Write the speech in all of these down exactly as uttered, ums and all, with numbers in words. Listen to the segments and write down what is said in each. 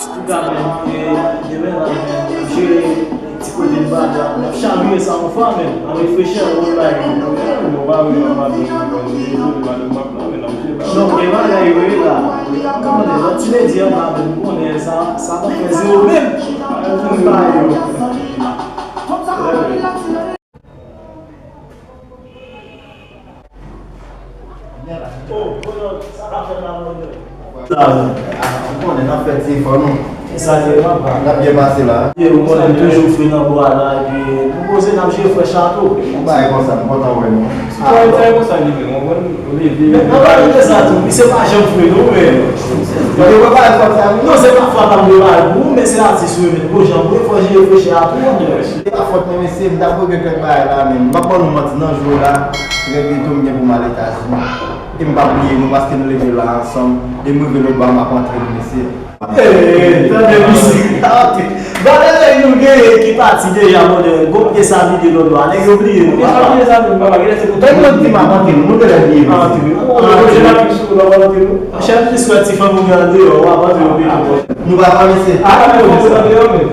Antouka, men, e, demen la, men, n ap jere ti kote n pa t la, n ap chavire sa yon fwa, men, avèk frechè, yon bagay. Non, gen bagay yo ye la. Kòman di, lòt ti ledi an la, men, m konnen sa, sa pa fè zewo menm. Bagay yo. Sa, ou konnen n ap fè ti efò nou. Sa se papa. N ap byen pase la. Ou konnen m toujou fre nan bò a la, epi nou poze n ap jwe frè chato. Yon bagay konsa, m kontan wè nou. Sa e konsa li menm, ou konprann? Ou leve. Men, nan pale de sa tou, misye pa janm fre non, men. Yo pa pale fòt sa, wi. Non, se pa fwa pa m de pale pou ou, men se atis ou ye, men gwo jan pou yo fò jere frechè a tou, non. Se pa fòt mwen, mesye, m t ap regle kèk bagay la, men m p ap ban nou manti, nan jou la, trè byento m gen pou m al Etazini. E m p ap bliye nou, paske nou leve la ansanm, e m rive lòt bò a, m ap antre nou, mesye. Hey, tande mizik. Valè nou genyen ki pati deja, monchè. Gon ke sa vide lòt bò a, nèg yo bliye nou, papa. Tande moun di m ap antre nou, nou genlè bliye, mesye. Monchè, m plis wè ti fanm ou gen andeyò, w ap antre yo pito. Nou pa pale, mesye. A, men fò w andeyò, men.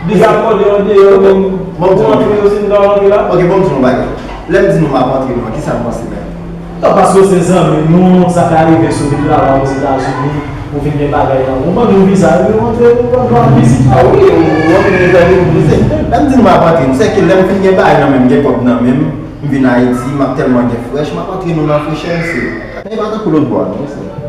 Big up Kòde andeyò, men. Bon, bon, antre yo, si nou ta antre la. Ok, bon, m di nou bagay. Lè m di nou m ap antre nou an, kisa n panse menm? Non, paske w se zanmi nou, sa ka rive sou vin travay Ozetazini, ou vin gen bagay nan men w, ou mande yon viza, epi w antre, ou pran dwa vizit la. A wi, ou antre nan Etazini, ou vize. Lè m di nou m ap antre nou, sèke lè m fin gen bagay nan men m, m gen kòb nan men m, m vin Ayiti, m ap tèlman gen frèch, m ap antre nou nan frechè, mesye. Bagay pa tankou lòt bò a, non, mesye.